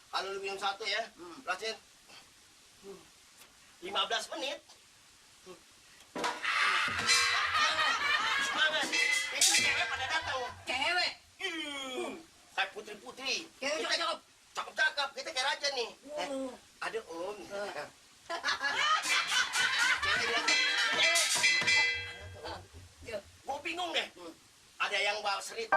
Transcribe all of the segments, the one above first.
Kalau lu minum satu ya, rasanya 15 menit. Semangat. Itu cewek pada datang. Cewek. Kayak putri-putri. Cewek cakep. Cakep-cakep. Kita kayak raja nih. Ada om. Cewek bilang, gue bingung deh. Ada yang bawa serit.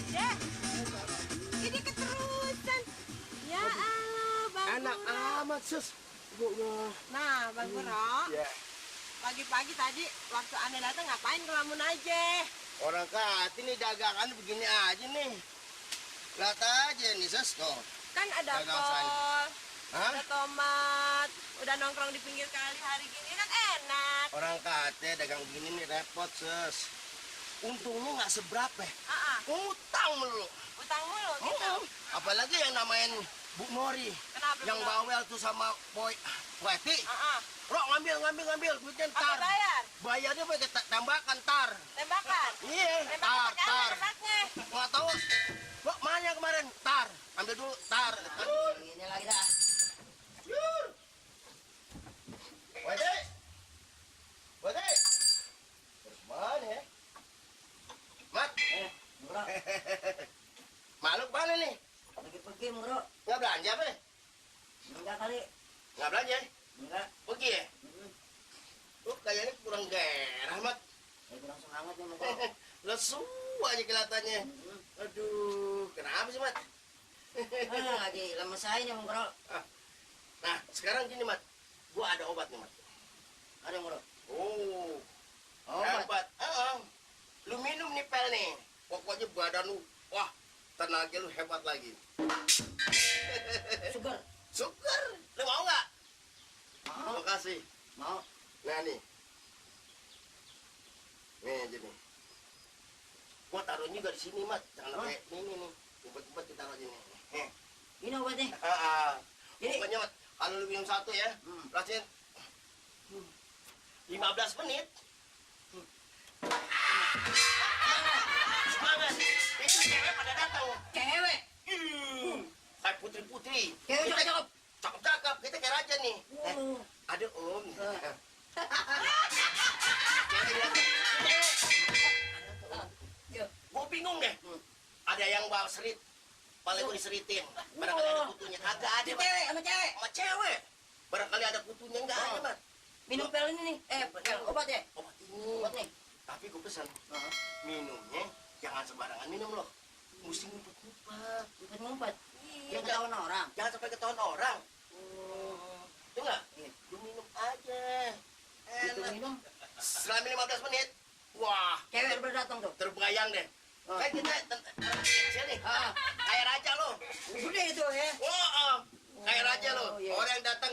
Dek, ini keterusan. Ya Allah, Bang Anak Guro. amat, sus. Nah, Bang Guro, Ya. pagi-pagi tadi waktu Anda datang ngapain ngelamun aja? Orang kati nih dagangan begini aja nih. Lihat aja nih, sus. Tuh. Kan ada Dagang kol, Hah? ada tomat, udah nongkrong di pinggir kali hari gini kan enak. Orang kate dagang begini nih repot, sus. Untungnya nggak seberapa. Utang mulu. Utang mulu gitu. Apalagi yang namain Bu Nori. Kenapa? Yang Bang? bawel tuh sama Boy Weti. Ah, Rok ngambil duitnya Apa ntar. bayar? Bayarnya pakai tembakan tar. Tembakan. Iya, Tembakan tar, pakai apa tar. tembaknya? Nggak tahu. Rok mana yang kemarin? Tar. Ambil dulu tar. Ini lagi dah. Yur. Wede. Wede. Terus mana ya? Mat. Bro, Maluk mana nih? pergi-pergi, bro. Nggak belanja apa? Enggak kali. Nggak belanja? Enggak. Pergi ya? Lu kayaknya kurang gairah, Mat. Kurang semangat nih, bro. Lesu aja kelihatannya. Aduh, kenapa sih, Mat? Lagi lemes aja nih, bro. Nah, sekarang gini, Mat. Gua ada obat nih, Mat. Ada, bro. Oh, Obat. hebat. Lu minum nih, Pel nih. Pokoknya badan lu, wah, tenaga lu hebat lagi. Sugar. Syukur. Lu mau nggak? Mau. Terima kasih. Mau. Nah, nih. Nih aja nih. Gua taruh juga di sini, Mat. Jangan kayak ini nih. Umpet-umpet kita taruh sini. Ini obatnya. Jadi- Pokoknya, Mat, kalau lu minum satu ya, rasanya 15 menit. Semangat. Itu cewek pada datang. Cewek. Kayak putri-putri. Cewek Kita- cakep. Cakep-cakep. Kita kayak raja nih. Wow. Ada om. Eh. Cewek datang. Ya. Gue bingung deh. Ada yang bawa serit. Paling gue diseritin. Barangkali ada kutunya. Kagak ada, Mat. Cewek sama cewek. Sama cewek. Barangkali ada kutunya. Enggak ada, Mat. Minum pil ini nih. Pil obat ya? Obat ini. Obat nih. Tapi gue pesan. Minumnya jangan sembarangan minum loh. Mesti ngumpet-ngumpet. Ngumpet-ngumpet. Iya, Dia ketahuan orang. jangan sampai ketahuan orang. Itu enggak? Iya. Lu minum aja. Itu Enak. minum. Selama 15 menit. Wah, Cewek baru datang tuh. terbayang deh. Kan kita kecil nih. Kayak raja lo. Udah itu ya. Wah, kayak raja lo. iya. Orang yang datang,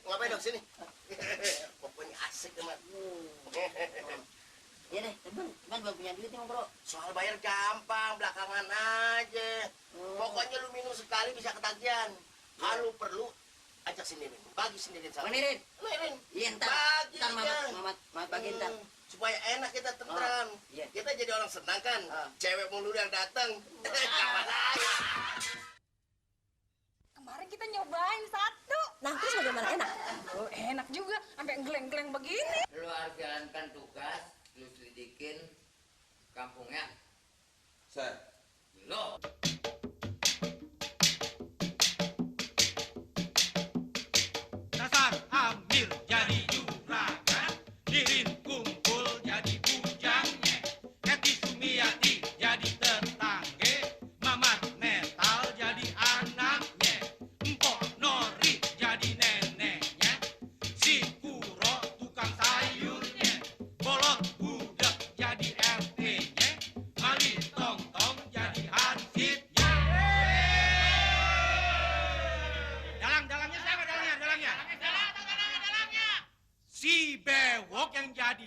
ngapain dong sini? Pokoknya asik teman. Iya deh, temen belum punya duit nih, bro. Soal bayar gampang, belakangan aja. Pokoknya lu minum sekali bisa ketagihan. Kalau perlu ajak sendiri, bagi sendiri sama. Manirin. Manirin. Iya, ntar Bagi Mamat bagi ntar. Supaya enak kita tentram. Iya. Kita jadi orang senang kan. Cewek mulu yang datang. Kapan aja. Kemarin kita nyobain satu. Nah, terus bagaimana enak? Oh, enak juga, sampai geleng-geleng begini. Lu harus jalankan tugas, lu selidikin kampungnya. Lo. Dasar ambil jadi juragan, Nirin kumpul jadi bujangnya, Eti Sumiati jadi tetangge, Mamat Metal jadi anaknya, Empok Nori jadi neneknya, si Kuro tukang sayurnya, Bolot budak jadi RT-nya, Mali Tong-Tong jadi hansipnya. Dalangnya siapa dalangnya? Si Bewok yang jadi